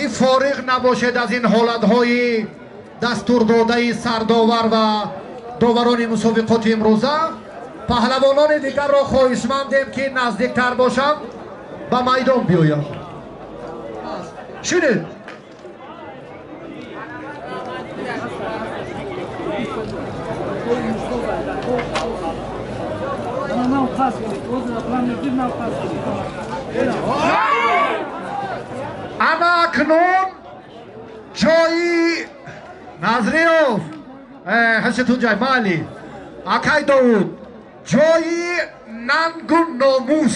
Ки фориғ набошед аз ин ҳолатҳои дастурдодаи сардовар ва доварони мусобиқоти имрӯза, паҳлавонони дигарро хоҳишмандем, ки наздиктар бошанд, ба майдон биёянд. Шинед. Ана акнун ҷои Назриёв, ҳашитунҷай майли, акай Довуд, ҷои нангу номус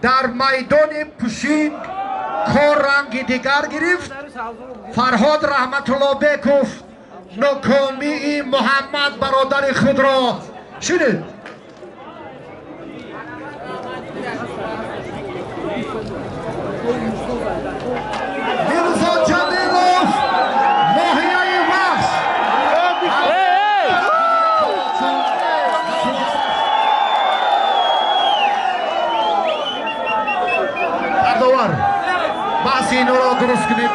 дар майдони пушинг кор ранги дигар гирифт. Фарҳод Раҳматуллобеков нокомии Муҳаммад бародари худро шинид. Мирзо Ҷамилов, ноҳияи Вахш. Сардовар, баҳси инро дуруст кунед.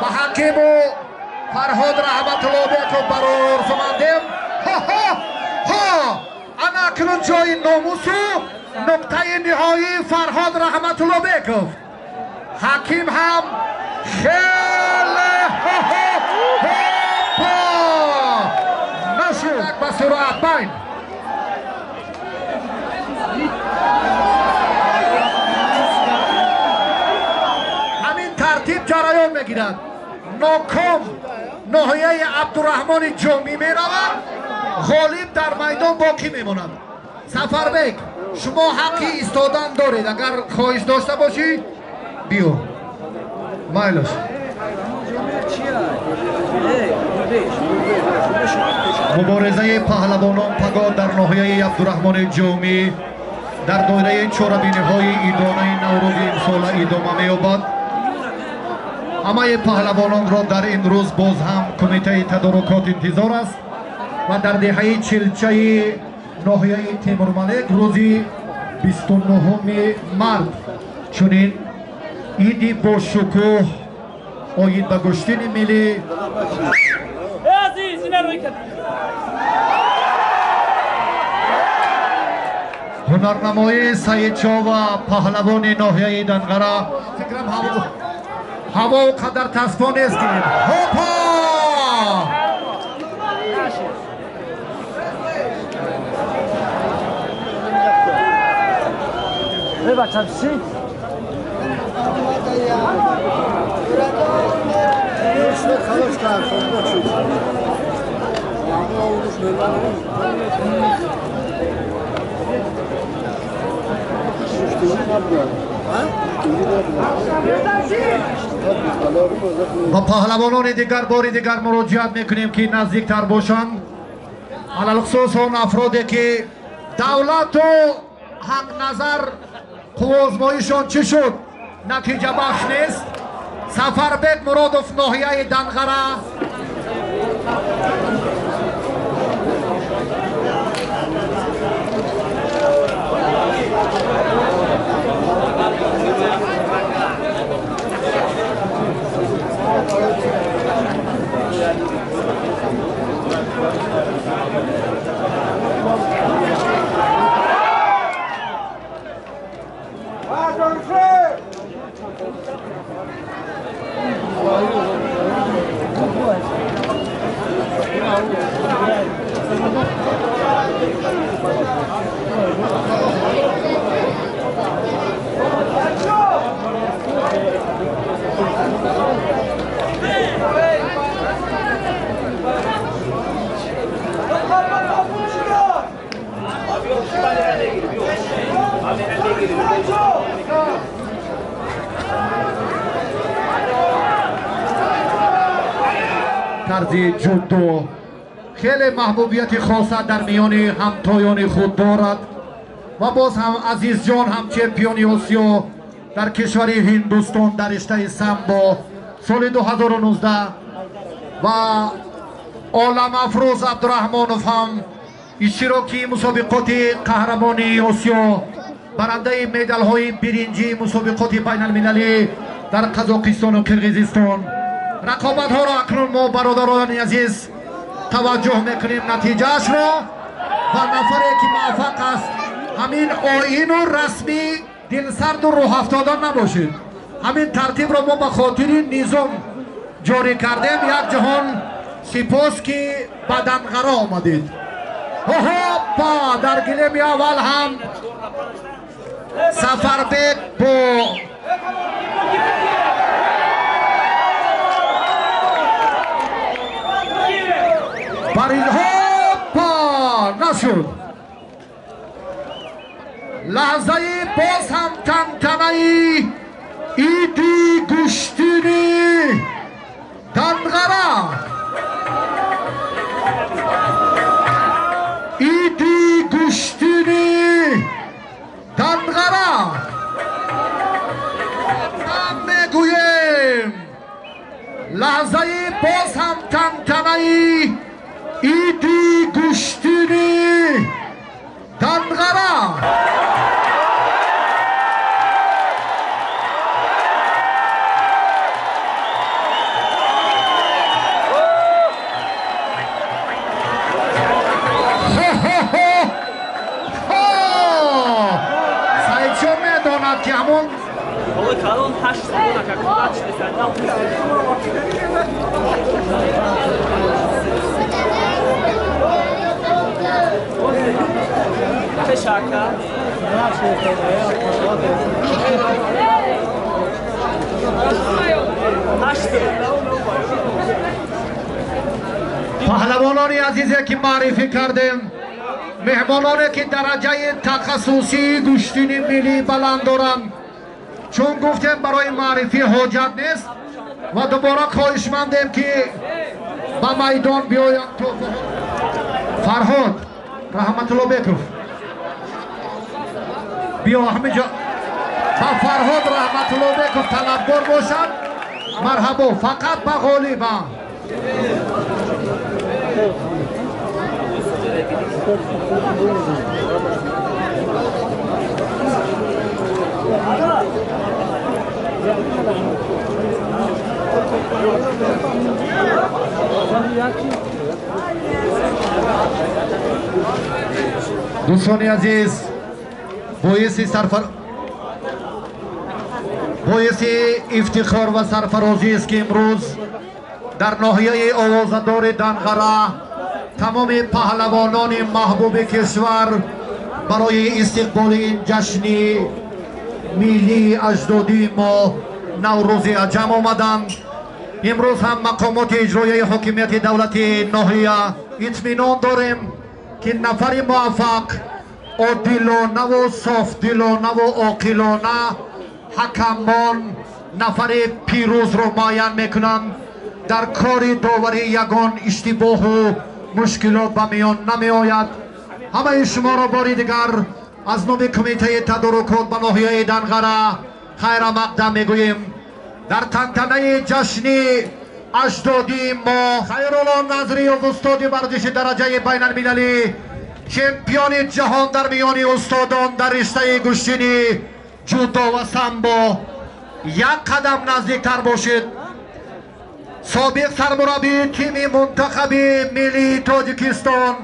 Ба ҳакиму Фарҳод Раҳматуллобеков барор орзумандем. Ҳо, ана акнун ҷои номусу нуқтаи ниҳоии Фарҳод Раҳматуллобеков. Ҳаким ҳам хеле нашуд ба суръат байн. Ҳамин тартиб ҷараён мегирад. Ноком ноҳияи Абдураҳмони Ҷомӣ меравад, ғолиб дар майдон боқӣ мемонад. Сафарбек, шумо ҳаққи истодан доред, агар хоҳиш дошта бошӣ, биё. Майлаш. Муборизаи паҳлавонон пагоҳ дар ноҳияи Абдураҳмони Ҷомӣ дар доираи чорабиниҳои идонаи Наврӯзи имсола идома меёбад. Ҳамаи паҳлавононро дар ин рӯз боз ҳам кумитаи тадорукот интизор аст ва дар деҳаи Чилчаи ноҳияи Темурмалик рӯзи 29 март чунин иди бошукӯҳ оид ба гӯштини миллӣ ҳунарнамоии Саидшоҳ ва паҳлавони ноҳияи Данғара. Фикрам ҳаво қадар тасфо нест ки. Ҳопа! Ба паҳлавонони дигар бори дигар муроҷиат мекунем, ки наздиктар бошанд, алалхусус он афроде ки давлату ҳақназар қувваозмоишон чӣ шуд, натиҷабахш нест. Сафарбек Муродов, ноҳияи Данғара. Тарзи ҷудо хеле маҳбубияти хоса дар миёни ҳамтоёни худ дорад ва боз ҳам Азизҷон ҳам чемпиони Осиё дар кишвари Ҳиндустон дар риштаи самбо соли 2019 ва Оламафрӯз Абдураҳмонов ҳам Иштироки мусобиқоти қаҳрамони Осиё, барандаи медалҳои биринҷии мусобиқоти байналмилалӣ дар Қазоқистону Қирғизистон. Рақобатҳоро акнун мо, бародарони азиз, таваҷҷӯҳ мекунем натиҷаашро ва нафаре ки муваффақ аст. Ҳамин оину расми дилсарду рӯҳафтода набошед. Ҳамин тартибро мо ба хотири низом ҷорӣ кардем. Як ҷаҳон сипос, ки ба Данғара омадед. Ҳопа, дар гилеми аввал ҳам Сафарбек бо Ҳопа, нашуд. Лаҳзаи боз ҳам тантанаи иди гӯштини Данғара, иди гӯштини Данғара ҳам мегӯем. Лаҳзаи боз ҳам тантанаи иди гӯштини Данғара. Саидшо медонад, ки ҳамон Калон 8 сомона как Пешака. Паҳлавонони азизе, ки маърифӣ кардем, меҳмононе, ки дараҷаи тахассусии гӯштини миллӣ баланд доранд, чун гуфтем, барои маърифӣ ҳоҷат нест ва дубора хоҳишмандем, ки ба майдон биёянд. Фарҳод Раҳматуллобеков, биё ҳаминҷо. Ба Фарҳод Раҳматуллобеков талабгор бошад, марҳабо, фақат ба ғолиба. Дӯстони азиз, боиси ифтихор ва сарфарозист, ки имрӯз дар ноҳияи овозадори Данғара тамоми паҳлавонони маҳбуби кишвар барои истиқболи ин ҷашни миллии аҷдодии мо, Наврӯзи Аҷам, омаданд. Имрӯз ҳам мақомоти иҷроияи ҳокимияти давлати ноҳия итминон дорем, ки нафари муваффақ одилонаву софдилонаву оқилона ҳакамон нафари пирӯзро муайян мекунанд. Дар кори доварӣ ягон иштибоҳу мушкилот ба миён намеояд. Ҳамаи шуморо бори дигар аз номи кумитаи тадорукот ба ноҳияи Данғара хайрамақдам мегӯем. Дар тантанаи ҷашни аҷдодии мо Хайрулло Назриев, устоди варзиши дараҷаи байналмилалӣ, чемпиони ҷаҳон дар миёни устодон дар риштаи гӯштини ҷудо ва самбо, як қадам наздиктар бошед. Собиқ сармураббии тими мунтахаби миллии Тоҷикистон,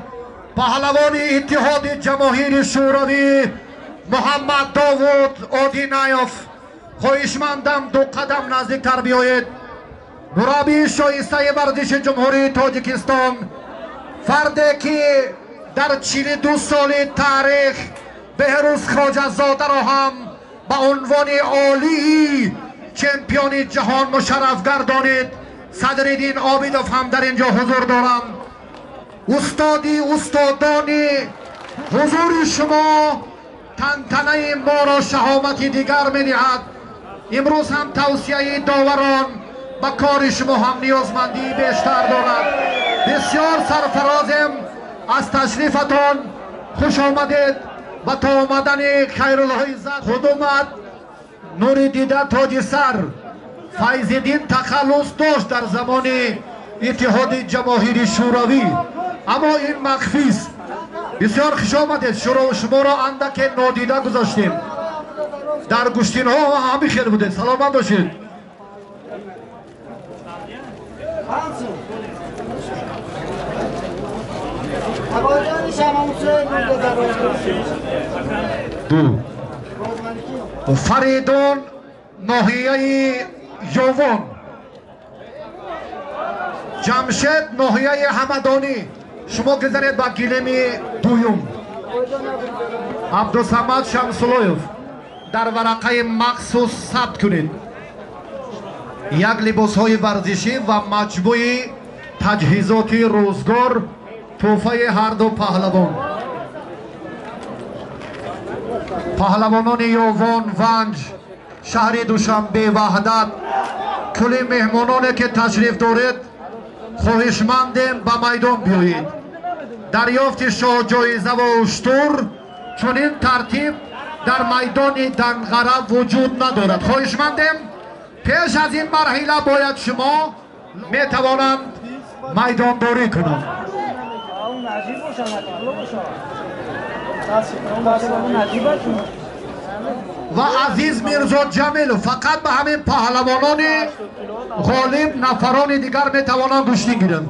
паҳлавони Иттиҳоди Ҷамоҳири Шӯравӣ Муҳаммад Довуд Одинаев, хоҳишмандам, ду қадам наздиктар биёед. Мураббии шоистаи варзиши Ҷумҳурии Тоҷикистон, фарде ки дар 42 соли таърих Беҳрӯз Хоҷазодаро ҳам ба унвони олии чемпиони ҷаҳон мушарраф гардонид, Садриддин Обидов ҳам дар ин ҷо ҳузур доранд. Устоди устодони, ҳузури шумо тантанаи моро шаҳомати дигар медиҳад. Имрӯз ҳам тавсияи доварон ба кори шумо ҳам ниёзмандии бештар дорад. Бисёр сарфарозем аз ташрифатон. Хуш омадед ва то омадани Хайруллоиззат худумат, нури дида, тоҷи сар. Файзиддин тахаллус дошт дар замони Иттиҳоди Ҷамоҳири Шӯравӣ, аммо ин махфист. Бисёр хуш омадед. Шуморо андаке нодида гузоштем. Дар гӯштинҳо ҳами хел будед. Саломат бошед. Ду. Фаридун ноҳияи Ёвон. Ҷамшед ноҳияи Ҳамадонӣ. Шумо гузаред ба гилеми дуюм. Абдусамад Шамсулоев дар варақаи махсус сабт кунед. Як либосҳои варзишӣ ва маҷмӯи таҷҳизоти рӯзгор тӯҳфаи ҳарду паҳлавон. Паҳлавонони Ёвон, Ванҷ, шаҳри Душанбе, Ваҳдат, кулли меҳмононе ки ташриф доред, хоҳишмандем ба майдон биёед. Дарёфти шоҳҷоиза ва уштур чунин тартиб дар майдони Данғара вуҷуд надорад. Хоҳишмандем пеш аз ин марҳила бояд шумо метавонанд майдондорӣ кунанд. Ва Азиз Мирзо Ҷамилов фақат ба ҳамин паҳлавонони ғолиб нафарони дигар метавонанд гӯштӣ гиранд.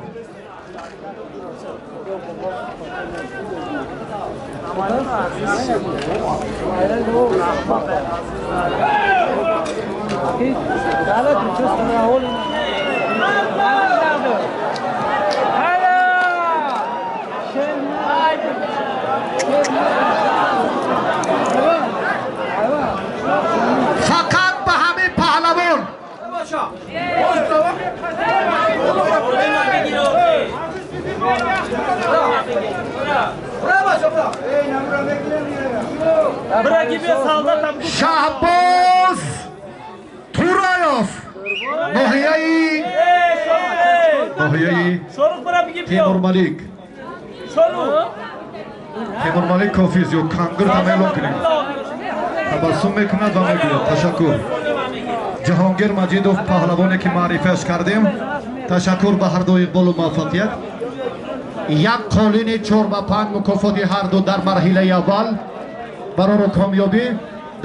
Фақат ба ҳамин паҳлавон. Шаҳбоз Тураев ноҳияи Темурмалик. Темурмалик кофист ё кангир ҳам эълон кунем. Табассум мекунад ва мегӯяд ташаккур. Ҷаҳонгир Маҷидов паҳлавоне ки маърифиаш кардем, ташаккур ба ҳарду иқболу муваффақият. Як қолини 4 ба 5 мукофоти ҳарду дар марҳилаи аввал барору комёбӣ.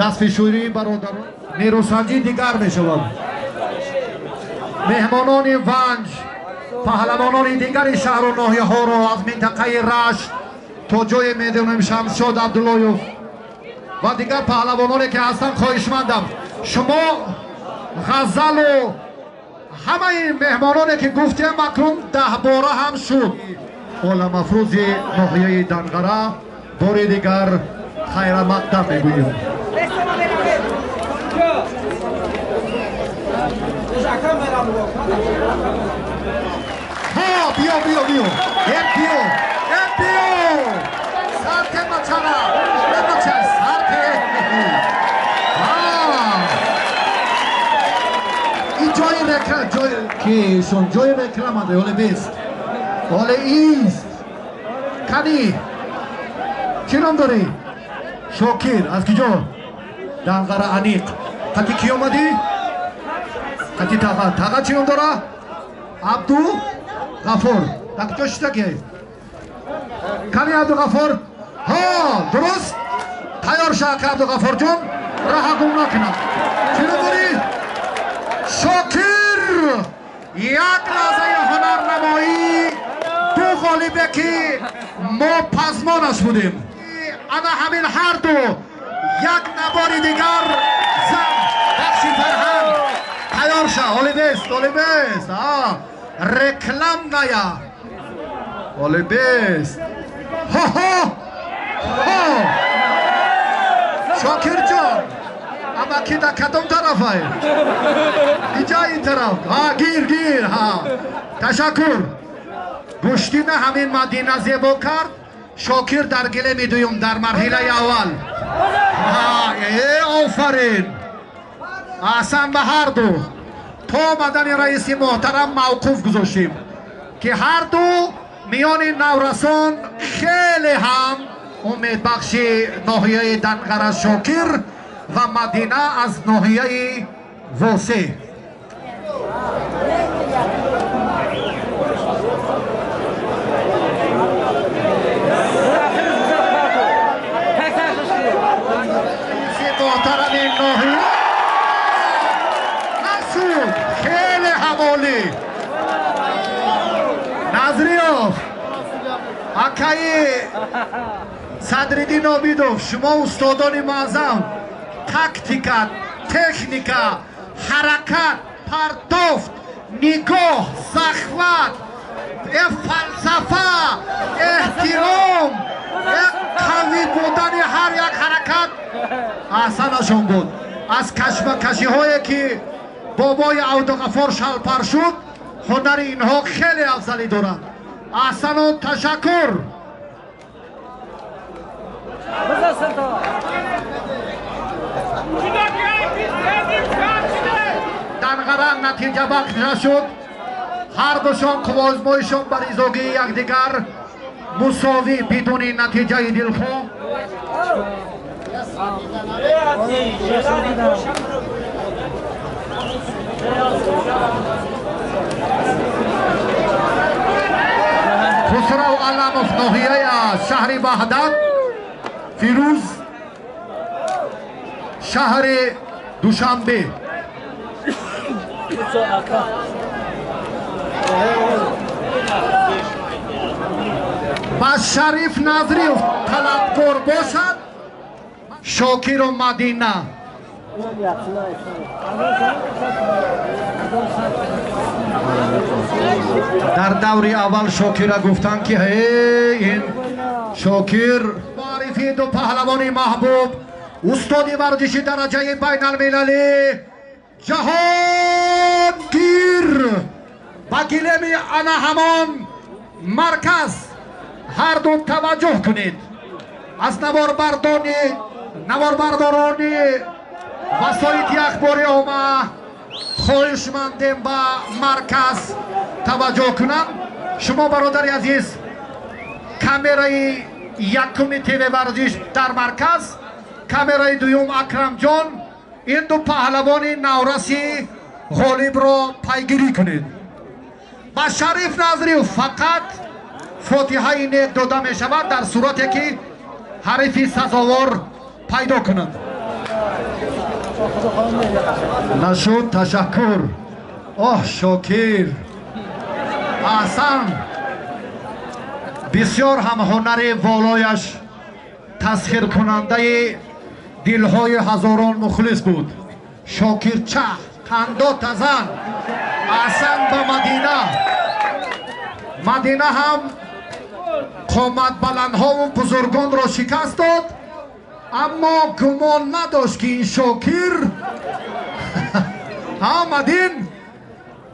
Дастфишӯрии бародарон нерӯсанҷӣ дигар мешавад. Меҳмонони Ванҷ, паҳлавонони дигари шаҳру ноҳияҳоро аз минтақаи Рашт то ҷое медонем Шамсшод Абдуллоев ва дигар паҳлавононе ки ҳастанд, хоҳишмандам шумо ғазалу ҳамаи меҳмононе ки гуфтем акнун 10 бора ҳам шуд. Оламафрӯзи ноҳияи Данғара бори дигар хайрамақдам мегӯем. Ҳо, биё, биё, биё, биё, биё, сарте мачара, мача сарте. Ин ҷои реклам, ҷои ки шон ҷои реклама де, оле бест, оле ист. Кани, чӣ ном дорӣ? Шокир. Аз киҷо? Данғара аниқ. Қати кӣ омадӣ? Қати таға. Таға чӣ ном дора? Абду Ғафур. Дар куҷо шита ки? Кани Абдуғафур? Ҳо, дуруст. Тайёр ша, ака Абдуғафурҷон, раҳа гум накунам. Чӣ ном дорӣ? Шокир. Як лаҳзаи ҳунарнамоӣ, ду ғолибе ки мо пазмонаш будем. Ана ҳамин ҳарду як набори дигар зан бахши фарҳанг. Тайёр ша, олибест, олибест, рекламная, олибест. Ҳо-ҳо, ҳо, Шокирҷон, амаки да кадом тарафай? Иҷа, ин тараф. Ҳа, гир, гир. Ҳа, ташаккур. Гӯштина ҳамин Мадина зебо кард. Шокир дар гилеми дуюм дар марҳилаи аввал. Э, офарин, аҳсан ба ҳарду. То омадани раиси муҳтарам мавқуф гузоштем, ки ҳарду миёни наврасон хеле ҳам умедбахши ноҳияи Данғара Шокир ва Мадина аз ноҳияи Восеъ. муҳтарами ноҳия нашуд. Хеле ҳамолӣ Назриёв, акаи Садриддин Обидов, шумо устодони муаззам, тактика, техника, ҳаракат, партофт, нигоҳ, захват, фалсафа, эҳтиром, қавӣ будани ҳар як ҳаракат аҳсанашон буд. Аз кашмакашиҳое ки бобои Абдуғаффор шалпар шуд, ҳунари инҳо хеле афзалӣ дорад. Аҳсану ташаккур. Данғара натиҷабахш нашуд. Ҳардушон қувваозмоишон бар изогии якдигар мусовӣ, бидуни натиҷаи дилхоҳ. Хусрав Аламов, ноҳияи шаҳри Ваҳдат, Фирӯз, шаҳри Душанбе. Ба Шариф Назриев талабкор бошад, Шокиру Мадина. Дар даври аввал Шокира гуфтанд ки ҳей, ин Шокир. Муаррифии ду паҳлавони маҳбуб, устоди варзиши дараҷаи байналмилалӣ Ҷаҳонгир ба гилеми ана ҳамон марказ. Ҳарду таваҷҷӯҳ кунед. Аз наворбардорони васоити ахбори омма хоҳишмандем ба марказ таваҷҷӯҳ кунанд. Шумо, бародари азиз, камераи якуми ТВ варзиш дар марказ, камераи дуюм Акрамҷон, ин ду паҳлавони навраси ғолибро пайгирӣ кунед. Ба Шариф Назриев фақат фотиҳаи нек дода мешавад дар сурате ки ҳарифи сазовор пайдо кунад. Нашуд, ташаккур. Оҳ, Шокир, аҳсан. Бисёр ҳам ҳунари волояш тасхиркунандаи дилҳои ҳазорон мухлис буд. Шокир чах қандо тазан. Аҳсан ба Мадина. Мадина ҳам қоматбаландҳову бузургонро шикаст дод, аммо гумон надошт ки ин Шокир. Ҳа, Мадин,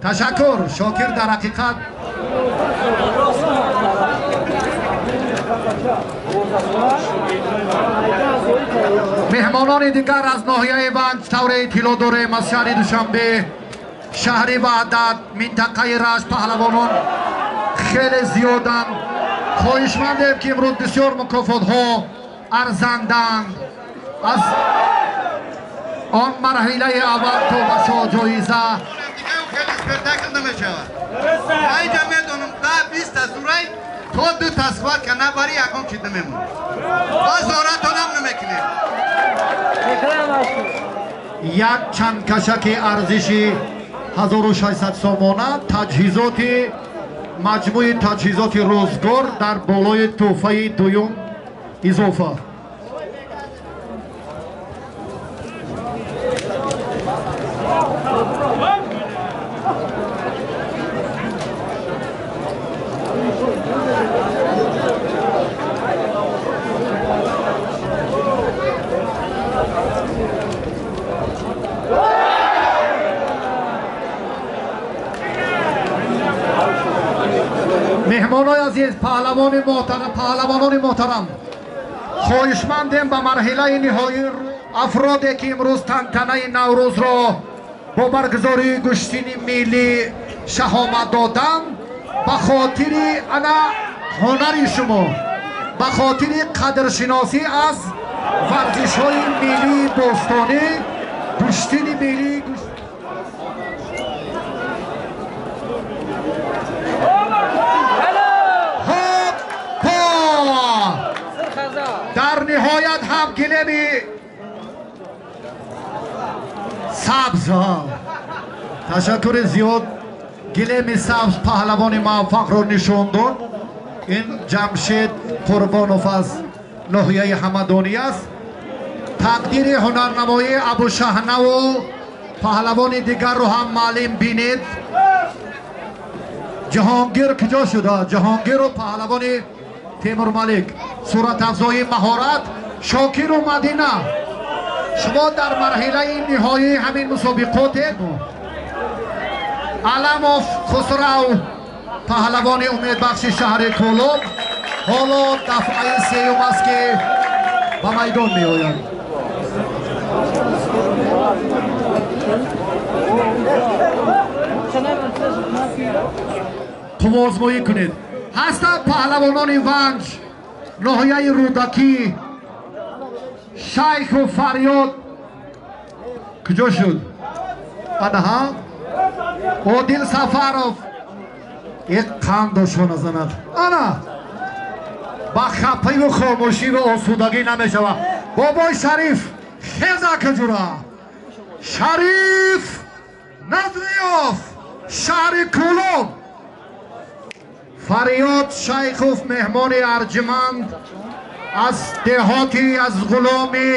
ташаккур. Шокир дар ҳақиқат меҳмонони дигар аз ноҳияи Ванҷ тавре иттилоъ дорем, аз шаҳри Душанбе, шаҳри Ваҳдат, минтақаи Рашт паҳлавонон хеле зиёданд. Хоҳишмандем ки имрӯз бисёр мукофотҳо арзанданд. Аз он марҳилаи аввал то ба шоҳҷоиза хеле спектакл намешавад. Айҷа медонам, 10-20 та зурай то ду та схватка набари, ягон чиз намемонад. Ба зоратонам намекунем. Як чанд кашаки арзиши 1600 сомона, таҷҳизоти маҷмӯи таҷҳизоти рӯзгор дар болои тӯҳфаи дуюм изофа. Меҳмонои азиз, паҳлавонони муҳтарам, хоҳишмандем ба марҳилаи ниҳоии афроде ки имрӯз тантанаи Наврӯзро бо баргузории гӯштини миллӣ шаҳомат доданд, ба хотири ана ҳунари шумо, ба хотири қадршиносӣ аз варзишҳои миллии бостонӣ, гӯштини миллии дар ниҳоят ҳам гилеми Сабз. Ташаккури зиёд. Гилеми сабз паҳлавони муваффақро нишон дод. Ин Ҷамшед Қурбонов аз ноҳияи Ҳамадонӣ аст. Тақдири ҳунарнамоии Абушаҳнаву паҳлавони дигарро ҳам маълим бинед. Ҷаҳонгир куҷо шуда? Ҷаҳонгиру паҳлавони Темурмалик. Суратафзои маҳорат Шокиру Мадина. Шумо дар марҳилаи ниҳоии ҳамин мусобиқотед. Аламов Хусрав паҳлавони умедбахши шаҳри Кӯлоб ҳоло дафъаи сеюм аст, ки ба майдон меояд. Қувваозмоӣ кунед. Ҳастанд паҳлавонони Ванҷ, ноҳияи Рӯдакӣ, Шайху Фарёд. Куҷо шуд? Анаҳа Одил Сафаров. Як қанд дошона занад. Ана ба хапаю хомӯшиву осудагӣ намешавад. Бобои Шариф хеза куҷура. Шариф Назриёв, шаҳри Кӯлоб. Фарёд Шайхов меҳмони арҷманд аз деҳоти аз ғуломи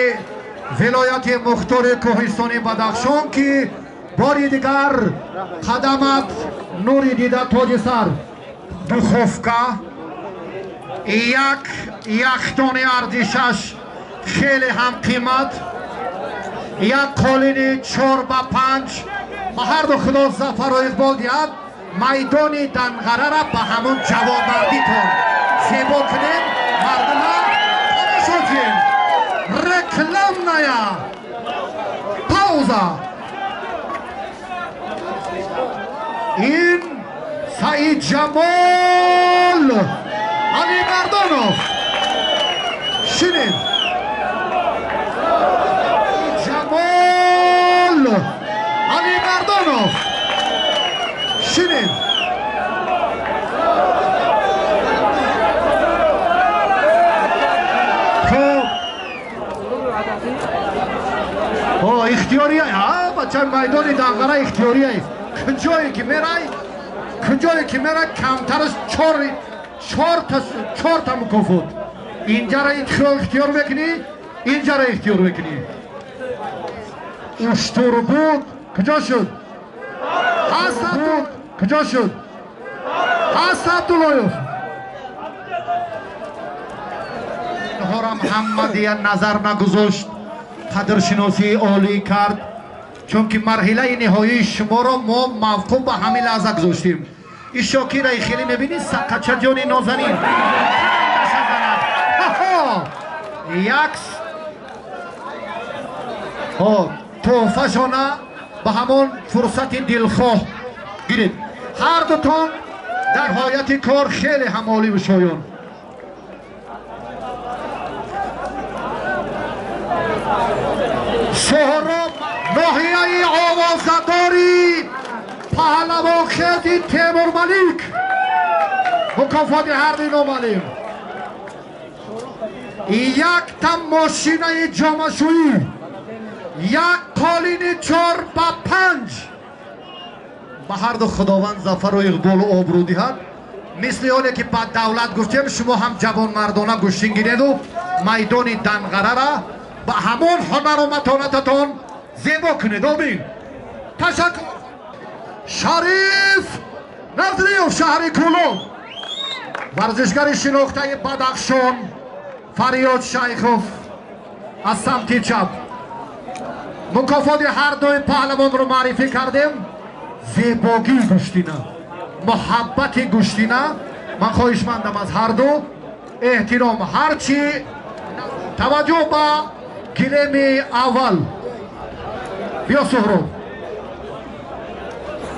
вилояти мухтори кӯҳистони Бадахшон, ки бори дигар қадамат нури дида тоҷи сар. Духовка, як яхдони арзишаш хеле ҳам қимат, як қолини 4 ба 5. Ба ҳарду Худо зафару иқбол диҳад. Майдони Данғарара ба ҳамон ҷавонмардитон зебо кунем, мардума тамошо кунем. Рекламная пауза. Ин Саидҷамол Алимардонов. Шинед. Ҷамол Алимардонов. Шинед. Хоб. О, ихтиёрия. А, бача, майдони Данғара ихтиёрия. Куҷое ки мерай, куҷое ки мерай, камтараш чорта мукофот. Инҷара ихтиёр мекунӣ, инҷара ихтиёр мекунӣ. Уштурбуд куҷо шуд? Ҳаст Абдул куҷо шуд? Ҳаст Абдуллоев. Инҳорам ҳама дия назар нагузошт, қадршиносии олӣ кард, чунки марҳилаи ниҳоии шуморо мо мавқуф ба ҳамин лаҳза гузоштем. Ин Шокираи хеле мебинӣ, саққачаҷони нозанин. Як тӯҳфашона ба ҳамон фурсати дилхоҳ гиред. Ҳар дутон дар ҳояти кор хеле ҳам оливу шоён. Соҳроб, ноҳияи овозадори паҳлавонхези Темурмалик. Мукофоти ҳарди номаълим. Якта мошинаи ҷомашӯӣ, як қолини 4 ба 5. Ба ҳарду Худованд зафару иқболу обрӯ диҳад. Мисли оне ки ба давлат гуфтем, шумо ҳам ҷавонмардона гӯштин гиреду майдони Данғарара ба ҳамон ҳунару матонататон зебо кунед. Омин. Ташаккур. Шариф Назриёв, шаҳри Кӯлоб. Варзишгари шинохтаи Бадахшон Фарёд Шайхов аз самти чап. Мукофоти ҳар дуи паҳлавонро муаррифӣ кардем. Зебогии гӯштина, муҳаббати гӯштина. Ман хоҳишмандам аз ҳарду эҳтиром, ҳарчи таваҷҷӯҳ ба гилеми аввал. Биё, Суҳроб,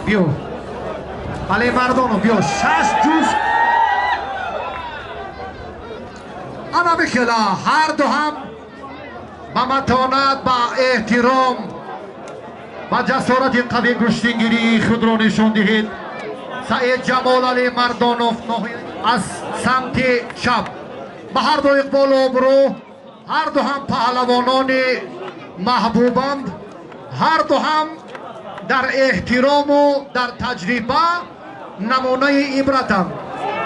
биё, Алимардонов, биё. Шаш ҷуфт ана бихела. Ҳарду ҳам ба матонат, ба эҳтиром, ба ҷасорати қавӣ гӯштингирии худро нишон диҳед. Саид Ҷамол Алимардонов аз самти чап. Ба ҳарду иқболу обрӯ. Ҳарду ҳам паҳлавонони маҳбубанд. Ҳар ду ҳам дар эҳтирому дар таҷриба намунаи ибратанд.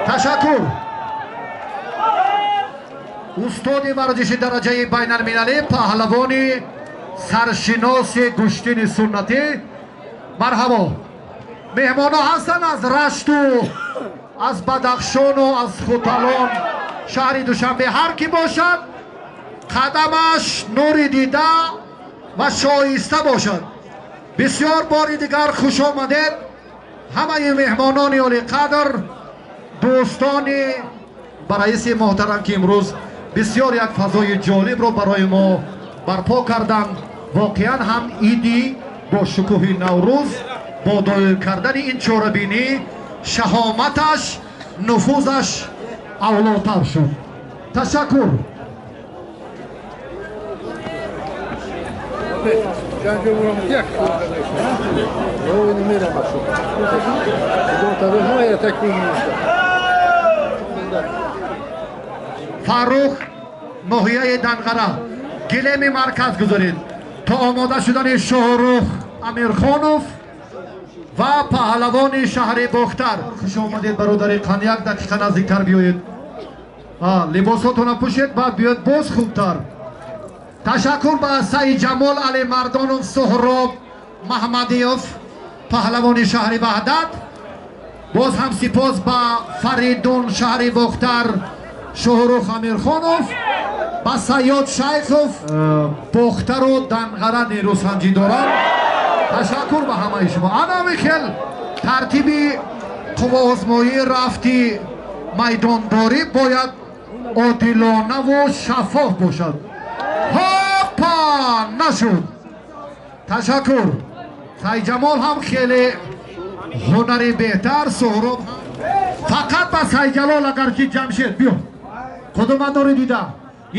Ташаккур. Устоди варзиши дараҷаи байналмилалӣ, паҳлавони саршиноси гӯштини суннатӣ, марҳабо. Меҳмонҳо ҳастанд аз Рашту, аз Бадахшону аз Хуталон, шаҳри Душанбе. Ҳар ки бошад, қадамаш нури дида ва шоиста бошад. Бисёр бори дигар хуш омадед ҳамаи меҳмонони олиқадр, дӯстони ба раиси муҳтарам, ки имрӯз бисёр як фазои ҷолибро барои мо барпо карданд. Воқеан ҳам иди бо шукӯҳи Наврӯз бо доир кардани ин чорабинӣ шаҳоматаш, нуфузаш авлотар шуд. Ташаккур. Фаррух, ноҳияи Данғара, гилеми марказ гузоред то омода шудани Шоҳрух Амирхонов ва паҳлавони шаҳри Бохтар. Хуш омадед, бародари қан, як дақиқа наздиктар биёед. Либосотонро пӯшед, баъд биёед боз хубтар. Ташаккур ба Саидҷамол Алимардонов, Суҳроб Маҳмадиёв, паҳлавони шаҳри Ваҳдат. Боз ҳам сипос ба Фаридун, шаҳри Бохтар, Шоҳрух Амирхонов, ба Сайёд Шайхов, Бохтару Данғара нерӯсанҷӣ доранд. Ташаккур ба ҳамаи шумо. Анами хел тартиби қувваозмоӣ рафти майдондорӣ бояд одилонаву шаффоф бошад. Ҳопа, нашуд. Ташаккур. Сайҷамол ҳам хеле ҳунари беҳтар, Суҳроб фақат ба Сайҷалол. Агар ки Ҷамшед биё, қудумат дори дида,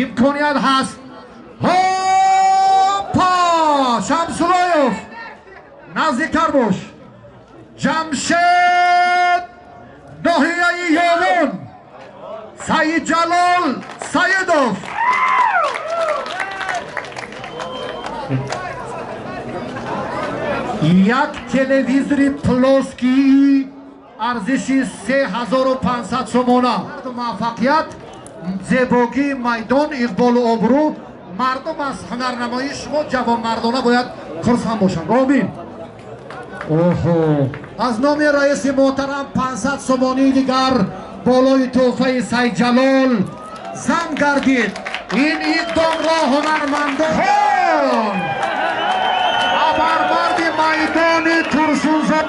имконият ҳаст. Ҳопа, Шамсулоев, наздиктар бош. Ҷамшед, ноҳияи Ёвон, Саидҷалол Саидов. Як телевизори плоскии арзиши 3500 сомона. Муваффақият, зебогии майдон, иқболу обрӯ. Мардум аз ҳунарнамоии шумо ҷавонмардона бояд хурсанд бошанд. Омин. Оҳо, аз номи раиси муҳтарам 500 сомонии дигар болои тӯҳфаи Сайҷалол зам гардид. Ин иқдомро ҳунармандон абармарди майдони Турсунзод.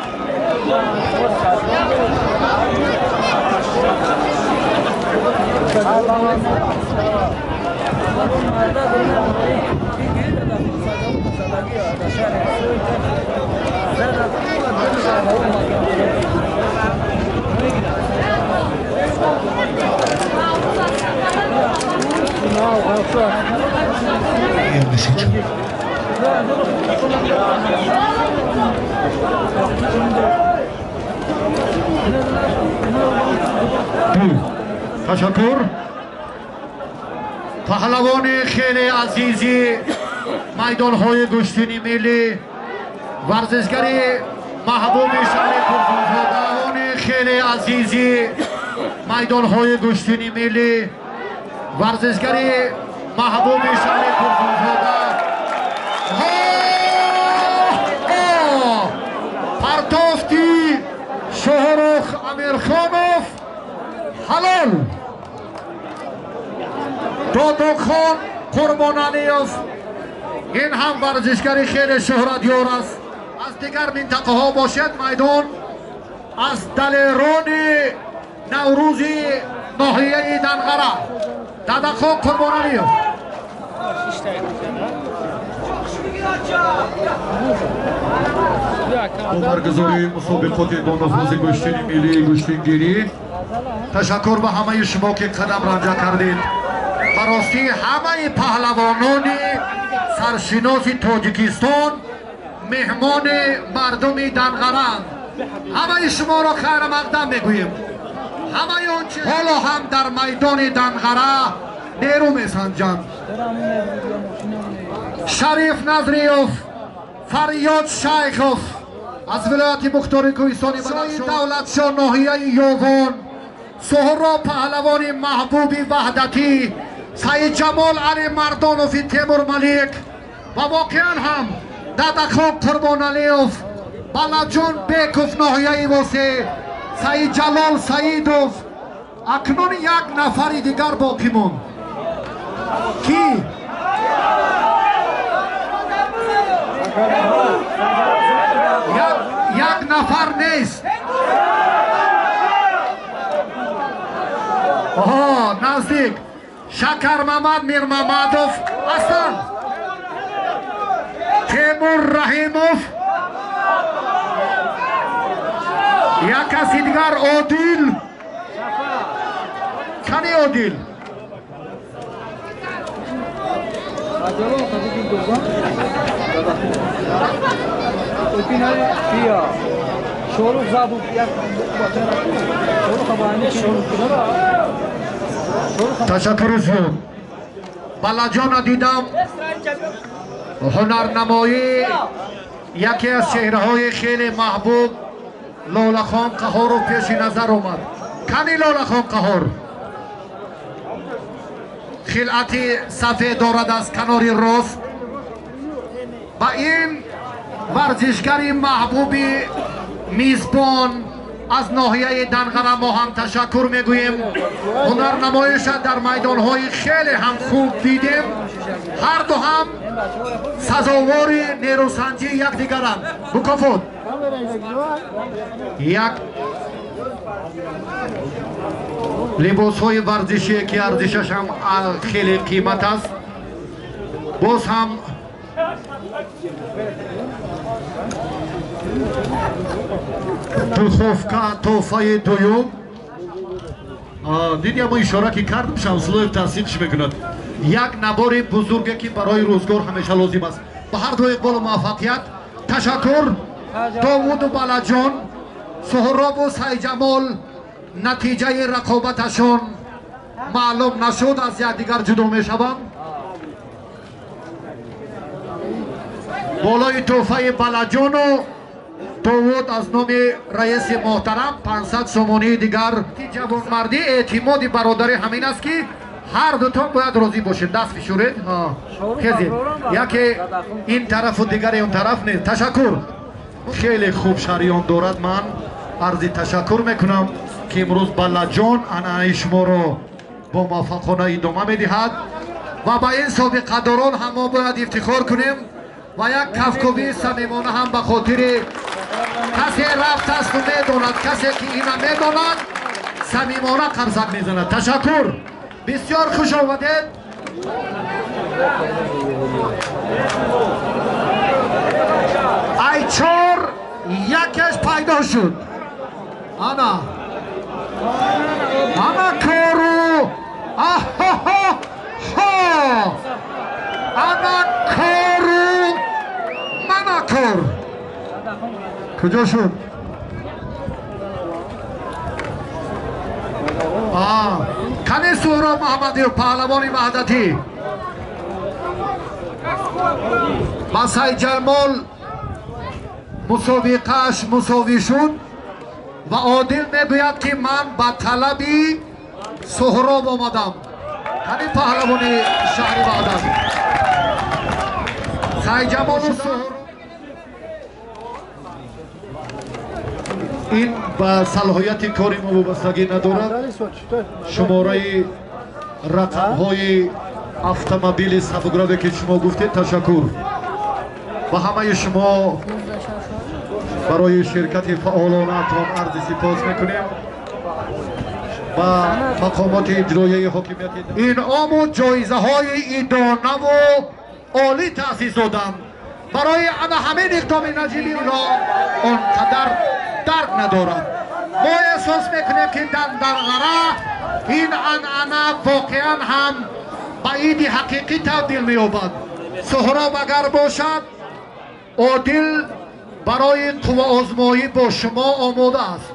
Ташаккур. Паҳлавони хеле азизи майдонҳои гӯштини миллӣ, варзишгари маҳбуби шаҳри Турсунзода, хеле азизи майдонҳои гӯштини миллӣ, варзишгари маҳбуби шаҳри Турсунзода. Партофти Шоҳрух Амирхонов ҳалол. Додохон Қурбоналиев, ин ҳам варзишгари хеле шӯҳратёр аст. Аз дигар минтақаҳо бошад майдон аз далерони Наврӯзи ноҳияи Данғара, Дадахон Қурбоналиев. Бо баргузории мусобиқоти бонуфузи гӯштини миллии гӯштингирӣ, ташаккур ба ҳамаи шумо, ки қадам ранҷа кардед. Ба ростӣ ҳамаи паҳлавонони саршиноси Тоҷикистон меҳмони мардуми Данғаранд. Ҳамаи шуморо хайрамақдам мегӯем. Ҳамаи он чи ҳоло ҳам дар майдони Данғара нерӯ месанҷанд. Шариф Назриёв, Фарёд Шайхов аз вилояти Мухтори Кӯҳистони Бадахшон, Давлатшо ноҳияи Ёвон, Суҳроб паҳлавони маҳбуби Ваҳдатӣ, Саидҷамол Алимардонови Темурмалик ва воқеан ҳам Дадахон Қурбоналиев, Балаҷон Беков ноҳияи Восеъ, Саидҷалол Саидов. Акнун як нафари дигар боқӣ монд. Ки? Як нафар нест. Оҳо, наздик. Шакармамад Мирмамадов ҳастанд. Темур Раҳимов, як каси дигар Одил. Кани Одил? Ташаккури зиёд. Балаҷона дидам, ҳунарнамоӣ яке аз чеҳраҳои хеле маҳбуб Лолахон Қаҳоров пеши назар омад. Кани Лолахон Қаҳор? Хилъати сафед дорад аз канори рост. Ба ин варзишгари маҳбуби мизбон аз ноҳияи Данғара мо ҳам ташаккур мегӯем. Ҳунарнамоиша дар майдонҳои хеле ҳам хуб дидем. Ҳарду ҳам сазовори нерӯсанҷии якдигаранд. Мукофот як либосҳои варзишие ки арзишаш ҳам хеле қимат аст. Боз ҳам духовка тӯҳфаи дуюм. Диди ама ишора ки кард, Шамсуллоев тасдиқш мекунад. Як набори бузурге ки барои рӯзгор ҳамеша лозим аст. Ба ҳар ду иқболу муваффақият. Ташаккур. Довуду Балаҷон, Суҳробу Сайҷамол натиҷаи рақобаташон маълум нашуд, аз якдигар ҷудо мешаванд. Болои тӯҳфаи Балаҷону Довуд аз номи раиси муҳтарам 500 сомонии дигар. Ҷавонмардӣ, эътимоди бародарӣ ҳамин аст ки ҳар дутон бояд розӣ бошед. Даст фишуред. Хезед. Яке ин тарафу дигаре он тараф нест. Ташаккур. Хеле хуб шариён дорад. Ман арзи ташаккур мекунам ки имрӯз Балаҷон анъанаи шуморо бо муваффақона идома медиҳад ва ба ин собиқадорон ҳам мо бояд ифтихор кунем ва як кафкӯбии самимона ҳам ба хотири касе рафтасту медонад, касе ки ина медонад самимона қарзак мезанад. Ташаккур. Бисёр хуш омадед. Ай чор якеш пайдо шуд. Ана ана кору аҳо, ана кору мана кор куҷо шуд? Кани Суҳроб Маҳамадиев, паҳлавони Ваҳдатӣ, ба Сайҷамол мусобиқааш мусовӣ шуд ва Одил мегӯяд ки ман ба талаби Суҳроб омадам. Кани паҳлавони шаҳри Ваҳдат Сайҷамолу Суҳроб. Ин ба салоҳияти кори мо вобастагӣ надорад. Шумораи рақамҳои автомобили сабукраве ки шумо гуфтед, ташаккур ба ҳамаи шумо барои ширкати фаъолонаатон арзи сипос мекунем. Ба мақомоти иҷроияи ҳокимияти инъому ҷоизаҳои идонаву олӣ таъсис доданд. Барои ана ҳамин иқдоми наҷибиро он қадар дарк надорад. Мо эҳсос мекунем ки дар Данғара ин анъана воқеан ҳам ба иди ҳақиқӣ табдил меёбад. Суҳроб агар бошад, Одил барои қувваозмоӣ бо шумо омода аст.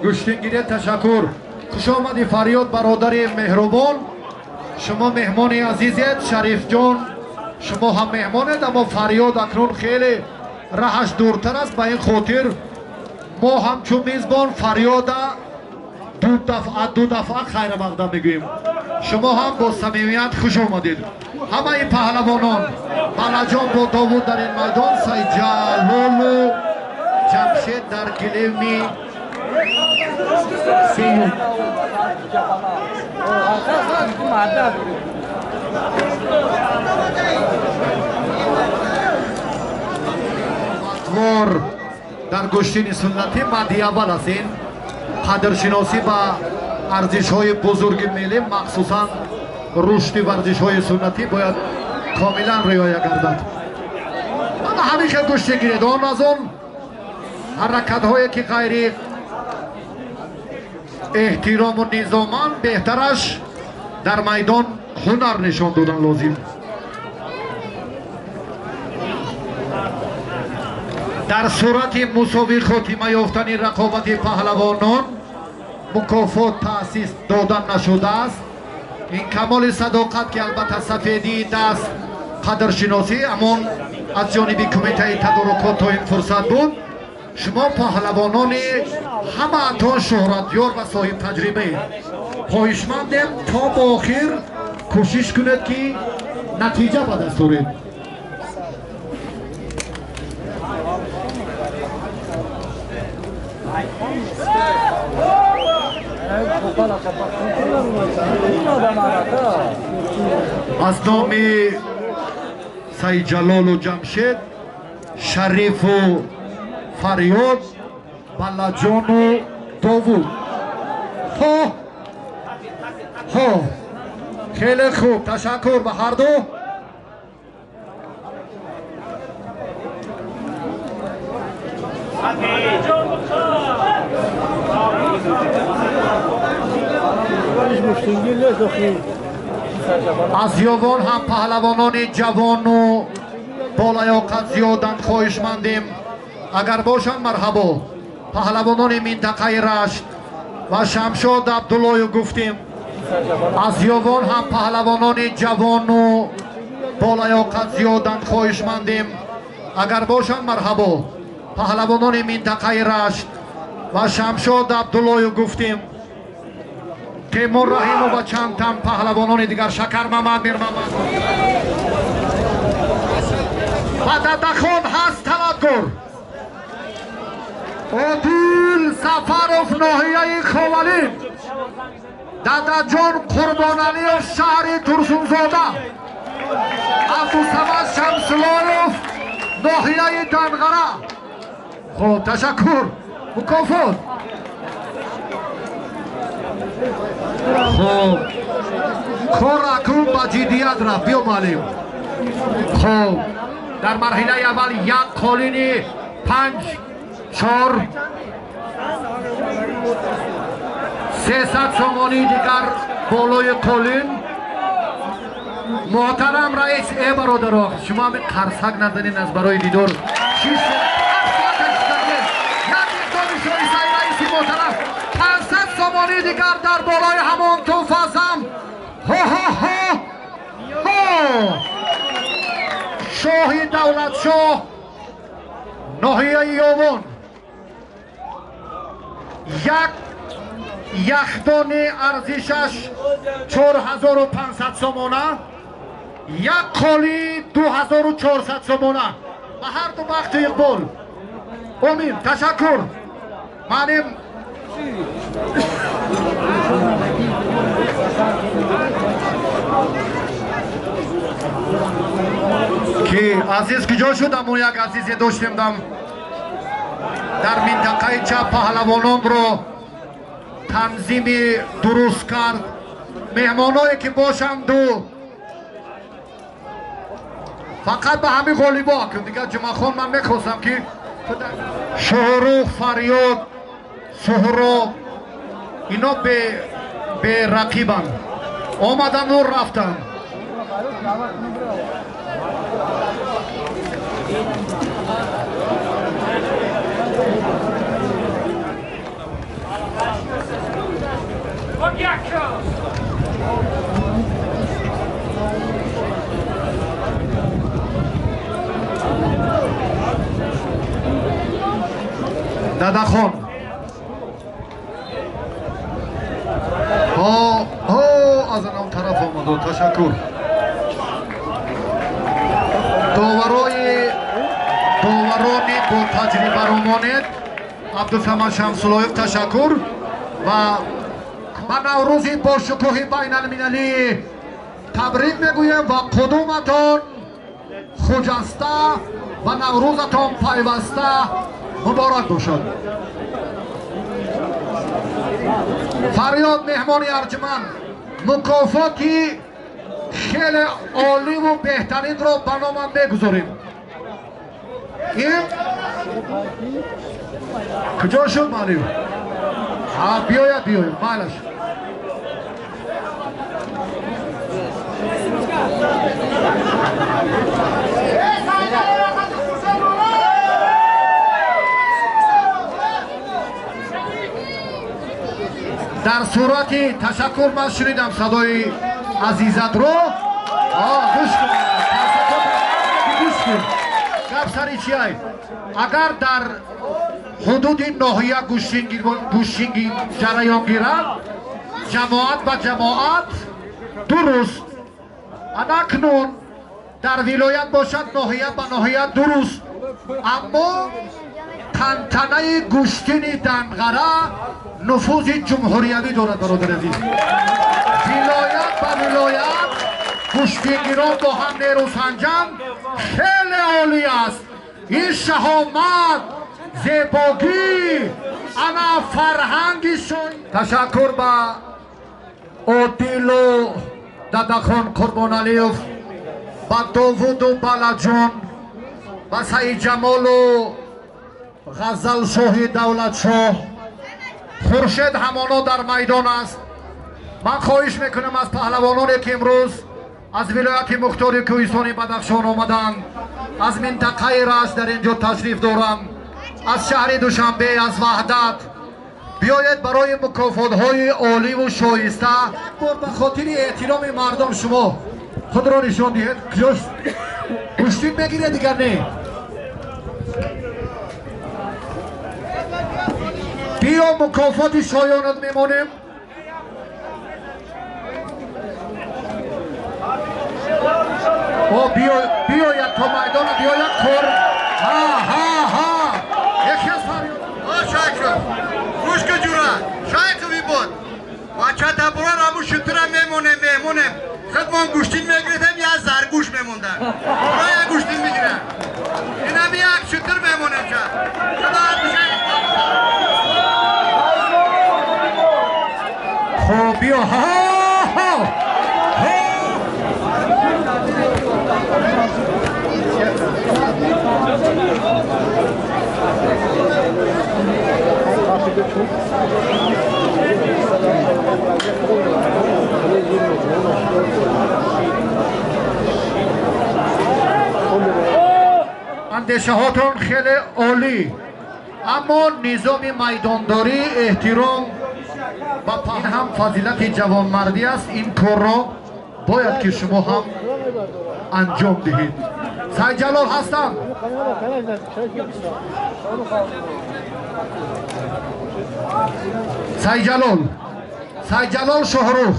Гӯштингирӣ ташаккур. Хуш омадӣ Фарёд, бародари меҳрубон. Шумо меҳмони азизед, Шарифҷон, шумо ҳам меҳмонед, аммо Фарёд акнун хеле раҳаш дуртар аст. Ба ин хотир мо ҳамчун мизбон Фарёда ду дафъа хайрамақдам мегӯем. Шумо ҳам бо самимият хуш омадед. Ҳамаи паҳлавонон Балаҷон бо Довуд дар ин майдон, Сайдҷалолу Ҷамшед дар гилеми сеюм. Вор дар гӯштини суннатӣ мадди аввал аст. Ин қадршиносӣ ба арзишҳои бузурги миллӣ, махсусан рушди варзишҳои суннатӣ бояд комилан риоя гардад. Ама ҳамин хел гӯштӣ гиред. Он аз он ҳаракатҳое ки ғайри эҳтирому низоман, беҳтараш дар майдон ҳунар нишон додан лозим. Дар сурати мусовӣ хотима ёфтани рақобати паҳлавонон мукофот таъсис дода нашудааст. Ин камоли садоқат, ки албатта сафедии даст қадршиносӣ амон аз ҷониби кумитаи тадорукот то ин фурсат буд. Шумо паҳлавонони ҳамаатон шӯҳратёр ва соҳибтаҷрибаед. Хоҳишмандем то ба охир кӯшиш кунед, ки натиҷа ба даст оред. Аз номи Сайдҷалолу Ҷамшед, Шарифу Фарёд, Балаҷону Довуд. Ҳо ҳо, хеле хуб, ташаккур ба ҳарду. Аз Ёвон ҳам паҳлавонони ҷавону болаёқат зиёданд, хоҳишмандем агар бошанд марҳабо. Паҳлавонони минтақаи Рашт ва Шамшод Абдуллоев гуфтем. Аз Ёвон ҳам паҳлавонони ҷавону болаёқат зиёданд, хоҳишмандем агар бошанд марҳабо. Паҳлавонони минтақаи Рашт ва Шамшод Абдуллоев гуфтем. Темур Раҳимов ва чанд тан паҳлавонони дигар, Шакармамад, Мирмамад ва Дадахон ҳаст талабгор. Одил Сафаров, ноҳияи Ховалин, Дадаҷон Қурбоналиев, шаҳри Турсунзода, Абдусамад Шамсулоев, ноҳияи Данғара. Хуб, ташаккур. Мукофот. Хуб, кор акнун ба ҷиддият рафт. Биё муаллим. Хуб, дар марҳилаи аввал як қолини 5 4 300 сомонии дигар болои қолин. Муҳтарам раис, э бародаро, шумо ҳамин қарсак назанед аз барои дидор. Як иқдоми шоистаи раиси муҳтарам. 500 сомонии дигар дар болои ҳамон тӯҳфазам. Ҳо-ҳо-ҳо! Ҳо! Шоҳи Давлатшоҳ, ноҳияи Ёвон. Як яхдони арзишаш 4500 сомона, як қоли 2400 сомона. Ба ҳар ду бахту иқбол. Омин. Ташаккур. Манем ки азиз куҷо шуд? Аммо як азизе доштем дам дар минтақаи чап паҳлавононро танзими дуруст кард. Меҳмоное ки бошанду фақат ба ҳамин ғолибо акун дигар Ҷумъахон, ман мехостам ки Шоҳрух, Фарёд, Суҳроб ино берақибанд, омаданду рафтанд. Дадахон ҳо аз анам тараф омаду ташаккур. Доварони бо таҷрибаро монед. Абдусамад Шамсулоев ташаккур ва ба Наврӯзи бошукӯҳи байналмилалӣ табрик мегӯем ва қудуматон хуҷаста ва Наврӯзатон пайваста муборак бошад. Фарёд меҳмони арҷманд, мукофоти хеле оливу беҳтаринро ба номам мегузорем. Ин куҷо шуд маълим? Биёяд, биёяд, майлаш. Дар сурати ташаккур ман шунидам садои азизатро. Гӯш кун, гӯш кун. Гап сари чиай? Агар дар ҳудуди ноҳия гӯштингӣ ҷараён гирад, ҷамоат ба ҷамоат дуруст. Анакнун дар вилоят бошад, ноҳия ба ноҳия дуруст. Аммо тантанаи гӯштини Данғара нуфузи ҷумҳуриявӣ дорад, бародари азиз. Вилоят ба вилоят гӯштингирон бо ҳам нерӯсанҷанд, хеле олӣ аст. Ин шаҳомат, зебогӣ, ана фарҳанги шой. Ташаккур ба Одилу Дадахон Қурбоналиев, ба Довуду Балаҷон, ба Саидҷамолу Ғазалшоҳи Давлатшоҳ. Хуршед ҳамоно дар майдон аст. Ман хоҳиш мекунам аз паҳлавононе ки имрӯз аз вилояти мухтори кӯҳистони Бадахшон омаданд, аз минтақаи Рашт дар ин ҷо ташриф доранд, аз шаҳри Душанбе, аз Ваҳдат, биёед барои мукофотҳои оливу шоиста. Як бор ба хотири эҳтироми мардум шумо худро нишон диҳед. Куҷост? Гӯштин мегиред дигар не? Биё мукофоти шоёнат мемонем. Биёяд то майдона, биёяд кор. Ҳа, ҳа, ҳа. Яке аз фарёд. Шайхов, гӯш ку ҷура, Шайхови буд. Бачата бурар ҳамун шутура мемонем, меҳмонем. Худмон гӯштин мегирифтем, я заргӯш мемондам. Бура як гӯштин мегирам. Инам як шутур мемонем ча. Худо хоб биё. Ҳа, ҳа. Андешаҳотон хеле олӣ, аммо низоми майдондорӣ, эҳтиром ба ин ҳам фазилати ҷавонмардӣ аст. Ин корро бояд ки шумо ҳам анҷом диҳед. Сайҷалол ҳастам. Сайҷалол, Сайҷалол Шоҳрух,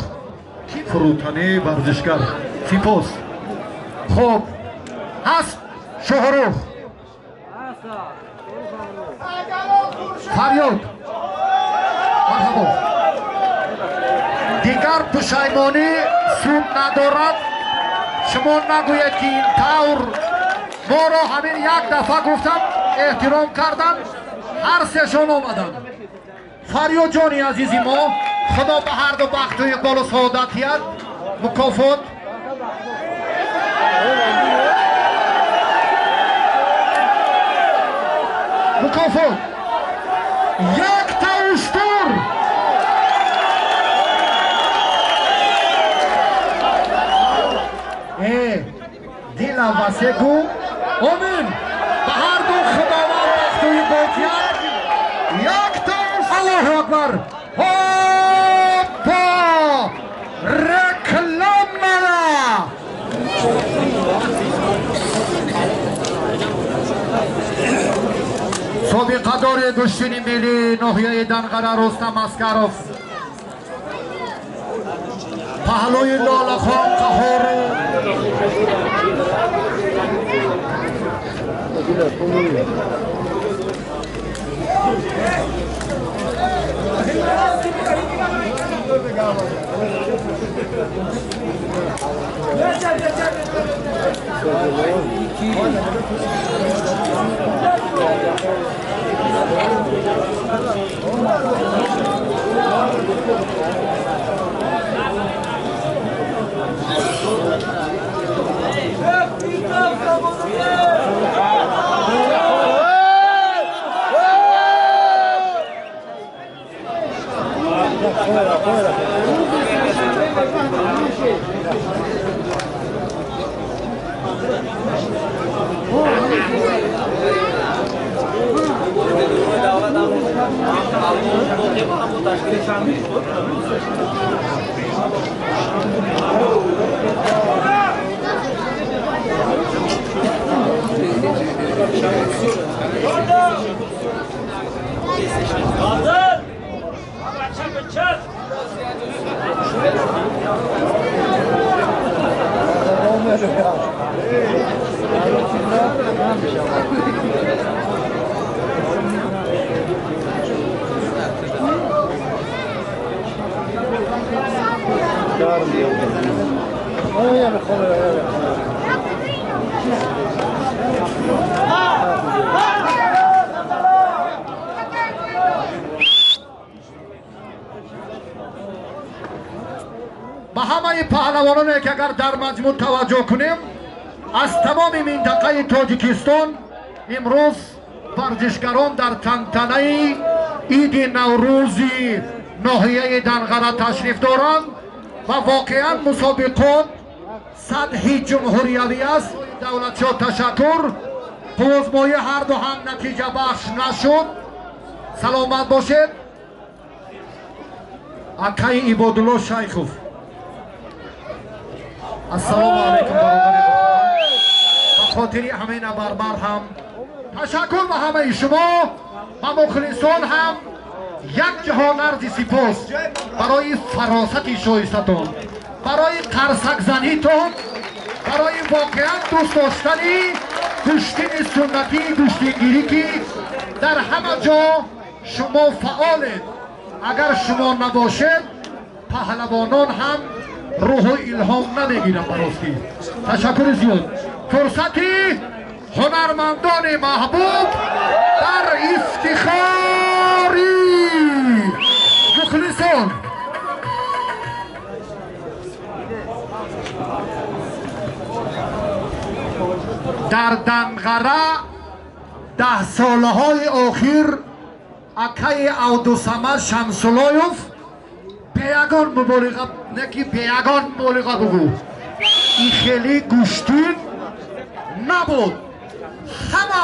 фурӯтанӣ варзишгар. Сипос. Хоб ҳаст Шоҳрух. Фарёд. Марҳабо. Дигар пушаймонӣ суд надорад. Шумо нагӯед ки ин тавр моро ҳамин як дафъа гуфтам, эҳтиром кардам, ҳар сешон омаданд. Фарёдҷони азизи мо, худо ба ҳарду бахту иқболу саодат диҳад. Мукофот мукофот якта уштур. Дилам васе гу. Омин. Ба ҳарду худованд бахту иқбол диҳад. Якта. Аллоҳу акбар. дигар. Ҳоппа! Реклама! Собиқадори гӯштини миллии ноҳияи Данғара Рустам Аскаров паҳлӯи Лолахон Қаҳоров. Ба ҳамаи паҳлавононе ки агар дар маҷмӯъ таваҷҷӯҳ кунем, аз тамоми минтақаи Тоҷикистон имрӯз варзишгарон дар тантанаи иди Наврӯзи ноҳияи Данғара ташриф доранд ва воқеан мусобиқот сатҳи ҷумҳуриявӣ аст. Давлатшоҳ ташаккур. Қуввозмоӣ ҳарду ҳам натиҷабахш нашуд. Саломат бошед. Акаи Ибодулло Шайхов. Ассалому алайкум бародари муҳтарам. Ба хотири ҳамаи набарбар ҳам ташаккур ба ҳамаи шумо ва мухлисон ҳам як ҷаҳон арзи сипос барои фаросати шоистатон, барои қарсакзанитон, барои воқеан дӯст доштани гӯштини суннатии гӯштингирӣ ки дар ҳама ҷо шумо фаъолед. Агар шумо набошед, паҳлавонон ҳам рӯҳу илҳом намегирам. Баростӣ ташаккури зиёд. Фурсати ҳунармандони маҳбуб дар ифтихори мухлисон. Дар Данғара даҳсолаҳои охир акаи Абдусамад Шамсулоев беягон муболиға, не ки беягон муболиға бугӯ, ин хеле гӯштин набуд. Ҳама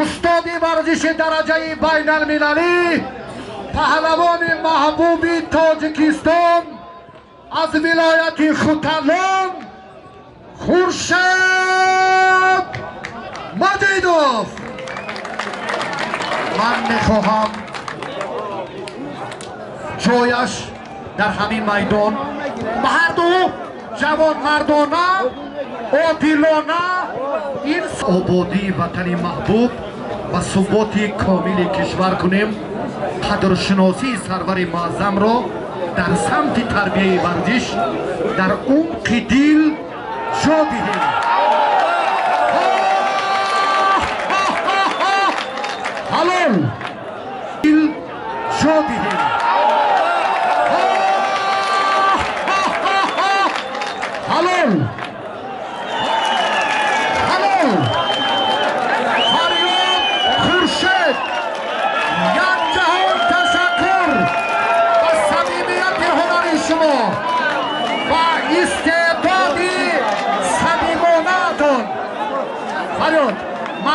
устоди варзиши дараҷаи байналмилалӣ, паҳлавони маҳбуби Тоҷикистон аз вилояти Хуталон Хуршед Маҷидов. Ман мехоҳам ҷояш дар ҳамин майдон ба ҳарду ҷавонмардона, одилона ин ободии ватани маҳбуб ва суботи комили кишвар кунем. Қадршиносии сарвари муаззамро дар самти тарбияи варзиш дар умқи дил ҷо диҳем. Ҳалол дил ҷо диҳем. Ҳалол, ҳалол. Фарёд Хуршед, як ҷаҳон ташаккур ба самимияти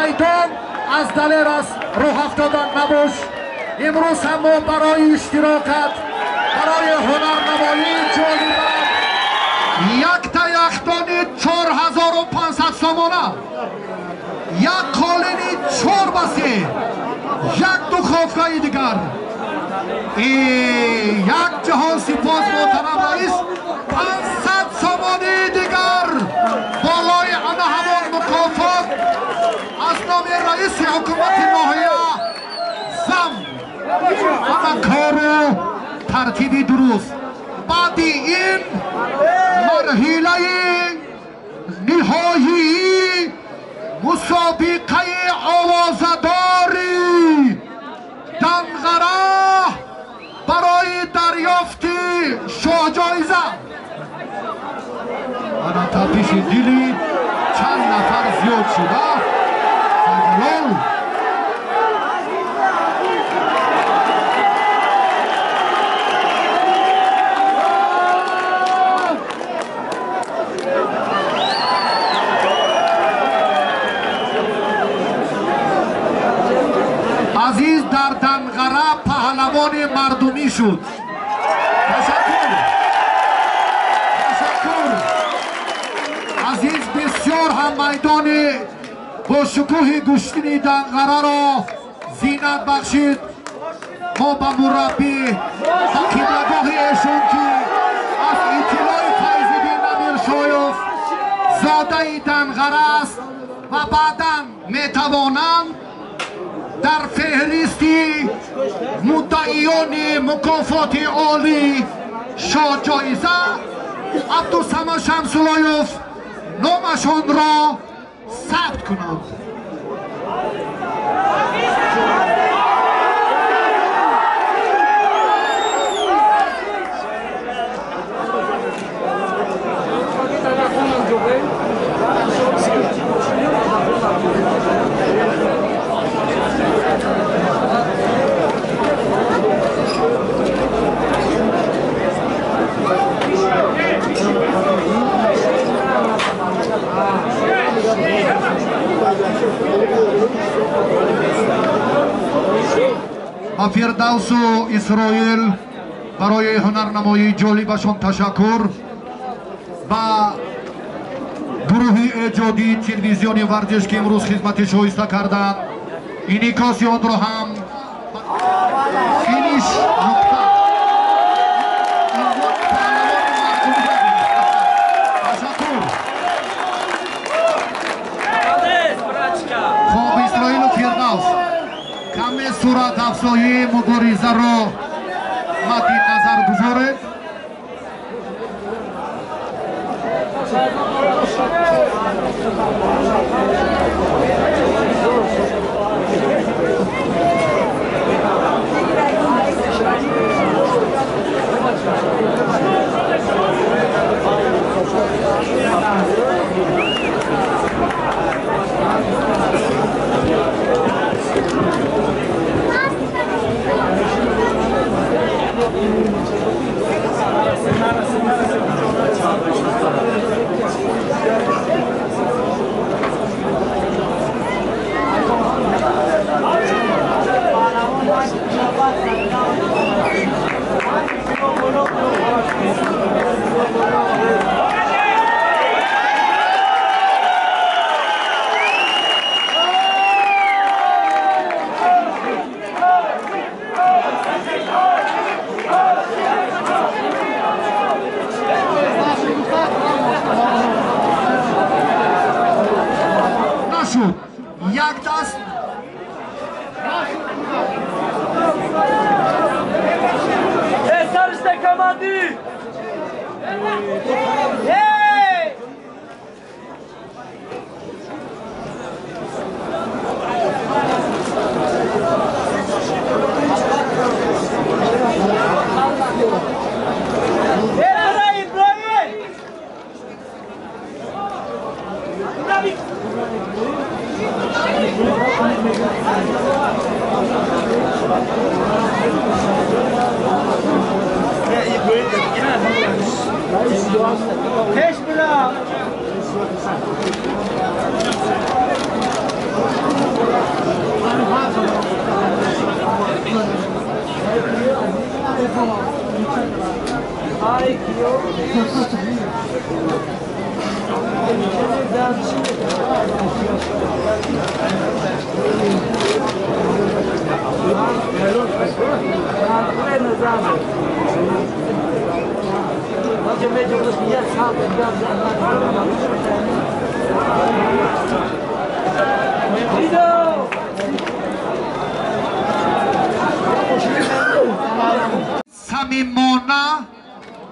майдон аз далер аст роҳ афтодан набош. Имрӯз ҳам мо барои иштирокат, барои ҳунарнамоии ҷолибат якта яхдони 4500 сомона, як қолини 4 ба 3, як духовкаи дигар, як ҷаҳон сипос, муҳтарам раис, 500 сомонии дигар болои ана ҳамон мукофот аз номи раиси ҳукумати ноҳия зам. Ана кору тартиби дуруст. Баъди ин марҳилаи ниҳоии мусобиқаи овозадори Данғара барои дарёфти шоҳҷоиза. Ана тапиши дили чанд нафар зиёд шуда. Файзалол. Азиз дар Данғара паҳлавони мардумӣ шуд. Ташаккур, ташаккур, Азиз. Бисёр ҳам майдони бо шукӯҳи гӯштини Данғараро зинат бахшид. Мо ба мураббӣ, ба қиблагоҳи эшон, ки аз иттилои Файзиддин Амиршоев зодаи Данғара аст ва баъдан метавонанд дар феҳристи муддаиёни мукофоти олӣ шоҳҷоиза Абдусамад Шамсулоев номашонро сабт кунанд. Ба Фирдавсу Исроил барои ҳунарнамоии ҷолибашон ташаккур. Ба гурӯҳи эҷодии телевизиони варзиш, ки имрӯз хизмати шоиста карданд, инъикоси онро ҳам финиш нуқта. Унвони паҳлавони мардумӣ. Ташаккур. Молодец, братчика. Хоб, Исроилу Фирдавс, каме сурат афзоии муборизаро мадди назар гузоред. Нашуд, як даст. Эй, старший команды! Эй! Эй, Ибраим! Пеш бира! Самимона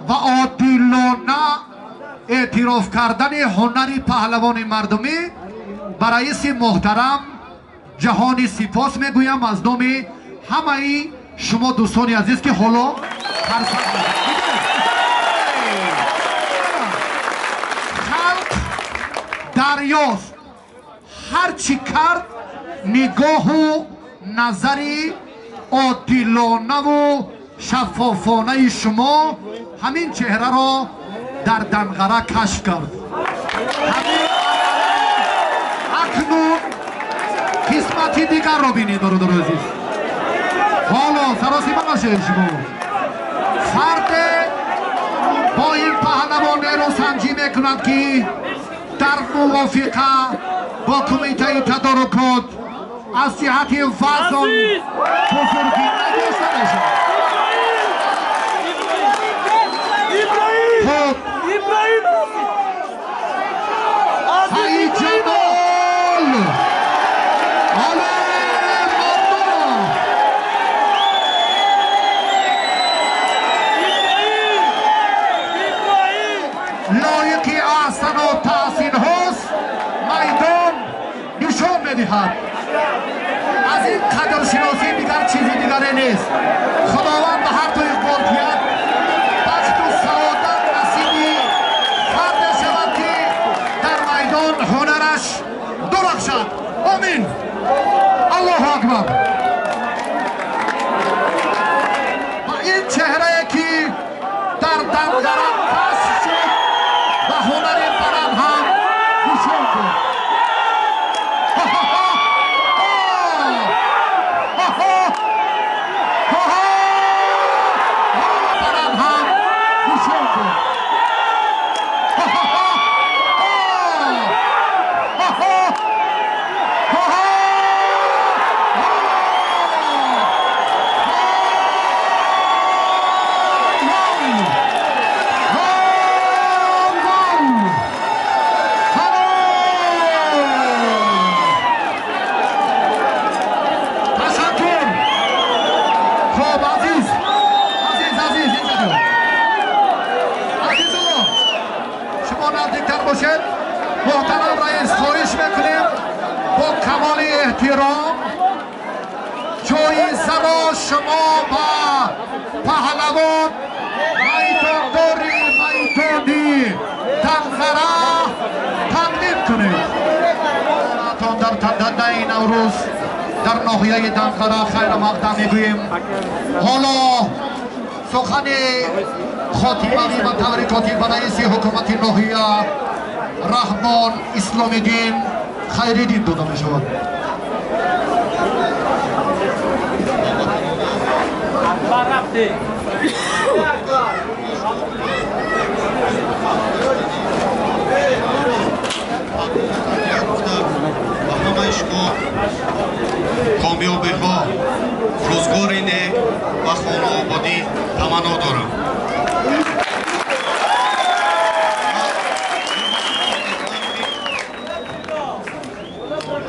ва одилона эътироф кардани ҳунари паҳлавони мардумӣ ба раиси муҳтарам ҷаҳони сипос мегӯям аз номи ҳамаи шумо дӯстони азиз ки ҳоло халқ дарёст ҳар чӣ кард нигоҳу назари одилонаву шаффофонаи шумо ҳамин чеҳраро дар Данғара кашф кард. Акнун қисмати дигарро бинед, бародари азиз. Ҳоло саросима нашавед шумо. Фарде бо ин паҳлавон нерӯсанҷӣ мекунад ки дар мувофиқа бо кумитаи тадорукот аз ҷиҳати вазн бузургӣ надошта бошад. خب سعید جمال آله مردم لایقی احسن و تحسین هاست میدان نشان میدهد. از این قدرشناسی دیگر چیزی دیگری نیست. خداوند به هر توی قدرت هنرش درخشد. آمین. الله اکبر. و این چهره که در دنغره کشف شد و هنر بلند هم نشان داد. بلند هم نشان داد. محترم رئیس خواهش میکنیم با کمال احترام جایزه را شما با پهلوان میدانداری میدانی دنغره تقدیم کنید. در تندنده نوروز در ناحیه دنغره خیر مقدم میگوییم. حالا سخن خاتموی و تبریکاتی به رئیس حکومت ناحیه رحمان اسلامیدین خیریدین داده می شود. ба ҳамаи шумо комёбиҳо, рӯзгори нек ва хонаободӣ таманно дорам.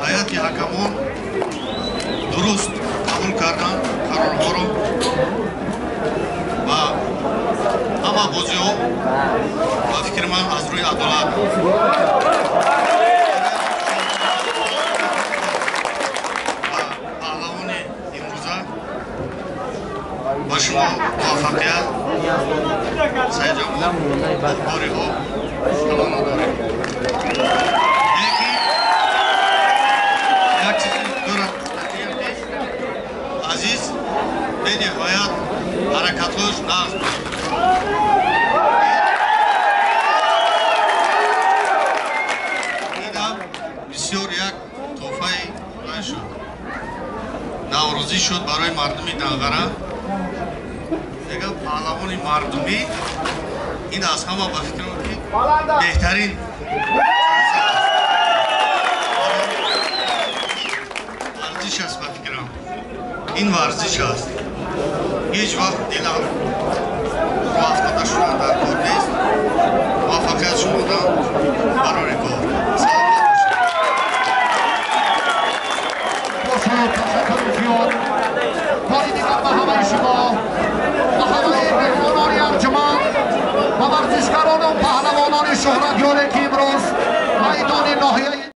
ҳайати ҳакамон дуруст қабул кардан қарорҳоро ва ҳама бозиҳо ба фикри ман аз рӯи адолат паҳлавони имрӯза ба шумо муваффақият, Саидҷамол, бурдбориҳо таманно дорем. Лекин як чизи дорам ки Азиз бениҳоят ҳаракатҳояш нағз буд. Инам бисёр як тӯҳфаи шуд, наврӯзӣ шуд барои мардуми Данғара. Мардумӣ ин аз ҳама, ба фикрам, ки беҳтарин варзиш аст. Ба фикрам, ин варзиш аст. Ҳеҷ вақт дилам рӯафтода шудан дар кор нест. Муваффақият шумодан барори кор, саломат бошед. Ташаккури зиёд бори дигар ба ҳамаи шумо, ба ҳамаи меҳмонони арҷуманд, ба варзишгарону паҳлавонони шӯҳратёре, ки имрӯз